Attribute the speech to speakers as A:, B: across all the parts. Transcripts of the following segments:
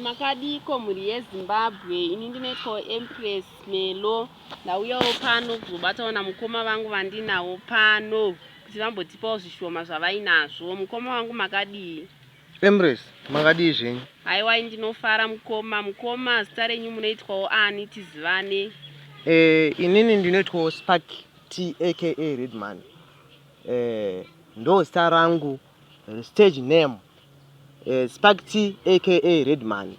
A: Makadiko mhuri yeZimbabwe, ini ndinoitwa Empress Melo. Ndauyawo pano kuzobatawo namukoma vangu vandinawo pano kuti vambotipawo zvishoma zvavainazvo. Mukoma wangu makadii?
B: Empress, makadii zvenyu?
A: Haiwa, ndinofara mukoma. Mukoma, zita renyu munoitwawo ani tizivane?
B: Inini ndinoitwawo Spark T aka Redman. Ndo zita rangu, stage name. Spark T aka Redman.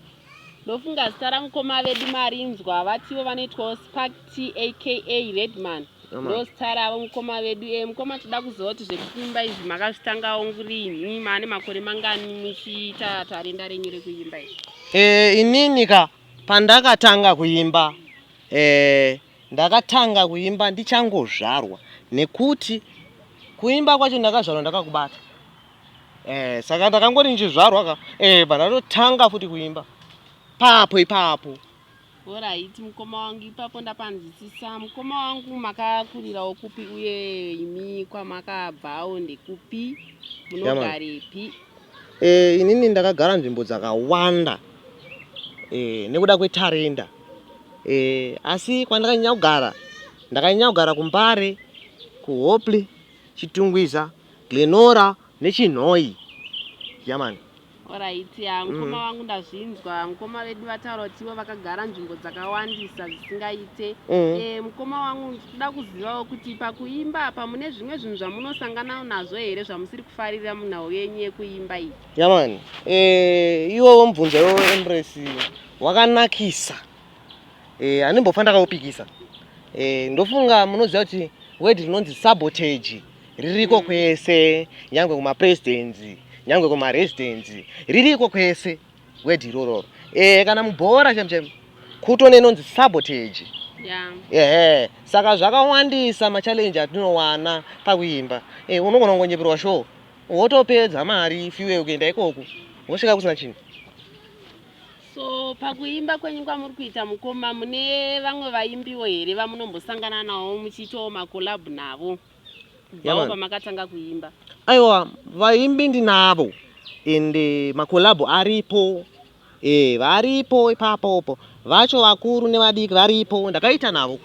A: Ndofunga zita ramukoma vedu marinzwa, vatiwo vanoitwawo Spark T aka Redman. Ndo zita ravo mukoma vedu. Mukoma, toda kuziva kuti zvekuimba izvi makazvitangawo rini, maane makore mangani muchiita tarenda renyu rekuimba izvi?
B: Inini ka pandakatanga kuimba, ndakatanga kuimba ndichangozvarwa, nekuti kuimba kwacho ndakazvarwa ndakakubata. Saka ndakangoti ndichizvarwa ka, pandatotanga futi kuimba papo ipapo.
A: Alright, mukoma wangu, ipapo ndapanzwisisa. Mukoma wangu, makakurirawo kupi uye imi kwamakabvawo ndekupi, munogarepi?
B: Inini ndakagara nzvimbo dzakawanda nekuda kwetarenda, asi kwandakanyanya kugara, ndakanyanya kugara kuMbare, kuHopley, Chitungwiza, Glenora neChinhoyi. Yeah man.
A: Alright, ya mukoma wangu, ndazvinzwa. Mukoma vedu vataura kuti ivo vakagara nzvimbo dzakawandisa zvisingaite. Mukoma wangu, ndinoda kuzivawo kuti pakuimba apa mune zvimwe zvinhu zvamunosangana nazvo here zvamusiri kufarira munhau yenyu yekuimba iyi?
B: Yeah man. Iwowo mubvunzo iwowo, Empress, wakanakisa. Handimbofa ndakaupikisa. Ndofunga munoziva kuti word rinonzi sabotage ririko kwese, nyangwe kumapresidents, nyangwe kumaresidents, ririko kwese word irororo. Kana mubhora chemu chemu kutone inonzi sabotage. Ehe, saka zvakawandisa machallenge atinowana pakuimba. Unogona kungonyeperwa show, wotopedza mari fuel kuenda ikoko, wosvika kusina chinhu.
A: So pakuimba kwenyu kwamuri kuita, mukoma, mune vamwe vaimbiwo here vamunombosangana navo muchiitawo macollab navo kubvawo pamakatanga kuimba?
B: Aiwa, vaimbi ndinavo, ende macollab aripo. Varipo ipapopo vacho, vakuru nevadiki varipo, ndakaita navo.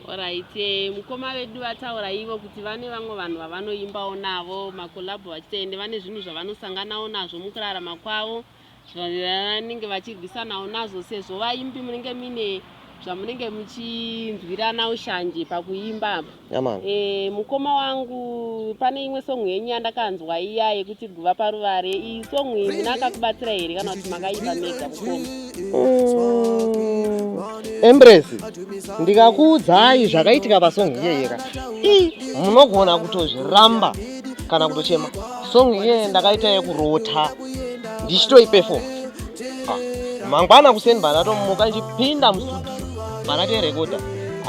A: Alright, mukoma vedu vataura ivo kuti vane vamwe vanhu vavanoimbawo navo macollab vachiita, ende vane zvinhu zvavanosanganawo nazvo mukurarama kwavo zvavanenge vachirwisanawo nazvo, sezvo vaimbi munenge muine zvamunenge muchinzwirana ushanje pakuimba apa.
B: Yeah man.
A: Mukoma wangu, pane imwe song yenyu yandakanzwa iya yekuti "Guva Paruvare". Iyi song iyi muna akakubatsira here kana kuti makaimba mega, mukoma?
B: Empress, ndikakuudzai zvakaitika pasong iyeye ka, i munogona kutozviramba kana kutochema. Song iyeye ndakaita yekurota ndichitoiperforma. Mangwana kuseni ndatomuka ndichipinda mustudio, mandatoirekodha,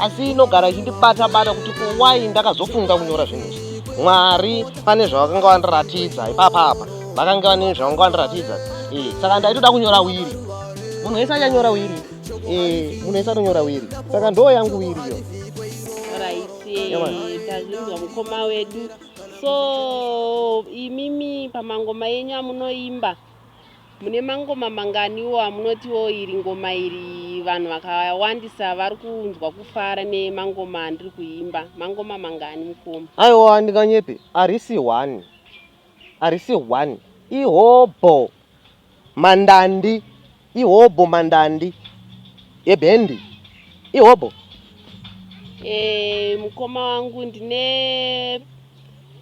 B: asi inogara ichindibata bata kuti why ndakazofunga kunyora zvinhu izvi. Mwari pane zvavakanga vandiratidza ipapapa, vakanga vane zvavanga vandiratidza. Saka ndaitoda kunyora will. Munhu wese achanyora will, munhu wese anonyora will, saka ndo yangu will iyo.
A: Alright.
B: Yeah, man.
A: Tazvinzwa, mukoma wedu. So imimi pamangoma yenyu amunoimba, mune mangoma manganiwo amunotiwo iri ngoma iri vanhu vakawandisa vari kunzwa kufara nemangoma andiri kuimba? Mangoma mangani, mukoma?
B: Aiwa, ndinganyepe, harisi one, harisi one, ihobho mandandi, ihobho mandandi yebhendi, ihobho.
A: Mukoma wangu, ndine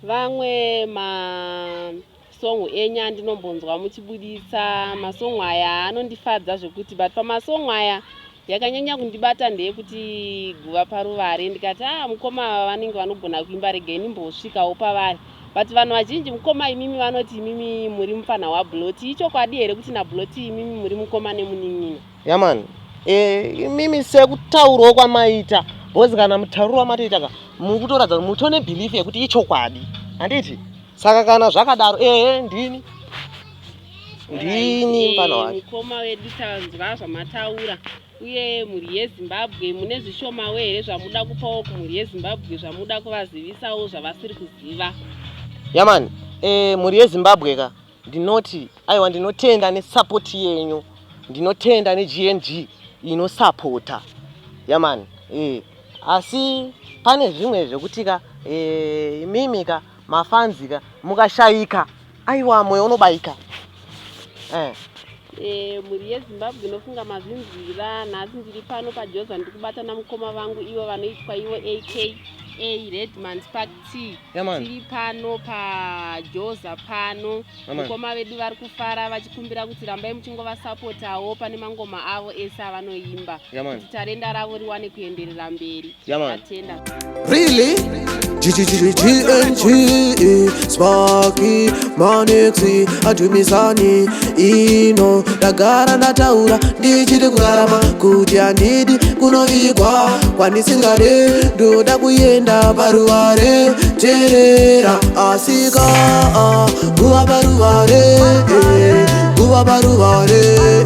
A: vamwe masong enyu andinombonzwa muchibuditsa. Masong aya anondifadza zvekuti, but pamasong aya yakanyanya kundibata ndeyekuti "Guva Paruvare". Ndikati, "A, mukoma ava vanenge vanogona kuimba, regai ndimbosvikawo pavari." But vanhu vazhinji, mukoma, imimi vanoti imimi muri mufana waBloti. Ichokwadi here kuti naBloti imimi muri mukoma nemunin'ina?
B: Yeah man. Imimi sekutaurawo kwamaita, because kana mutauriro wamatoita ka, muri kutoratidza kuti mutone belief yekuti ichokwadi, handiti? Saka kana zvakadaro, ehe, ndini mufana wacho.
A: Mukoma wedu, tanzwa zvamataura. Uye mhuri yeZimbabwe, mune zvishomawo here zvamuda kupawo kumhuri yeZimbabwe, zvamuda kuvazivisawo zvavasiri kuziva?
B: Yeah man. Mhuri yeZimbabwe ka. Ndinoti aiwa, ndinotenda nesupport yenyu, ndinotenda neGNG inosapota, yeah man. Asi pane zvimwe zvekuti ka imimi ka mafans ka mukashayika, aiwa, mwoyo unobayika.
A: Mhuri yeZimbabwe, inofunga mazvinzwira. Nhasi ndiri pano paJoza, ndiri kubata namukoma vangu ivo vanoitwa ivo aka Redman Spark T.
B: Yeah man.
A: Tiri pano paJoza pano.
B: Yeah man.
A: Mukoma vedu vari kufara vachikumbira kuti rambai muchingovasapotawo pane mangoma avo ese avanoimba,
B: Yeah man.
A: kuti tarenda ravo riwane kuenderera mberi.
B: Yeah man.
A: Tatenda.
C: Really? G G G G N G Sparky Manexi Adumisani ino ndagara ndataura ndichiri kurarama kuti handidi kunovigwa kwandisingade, ndoda kuenda paruware. Teerera asika, guva paruware, guva paruware.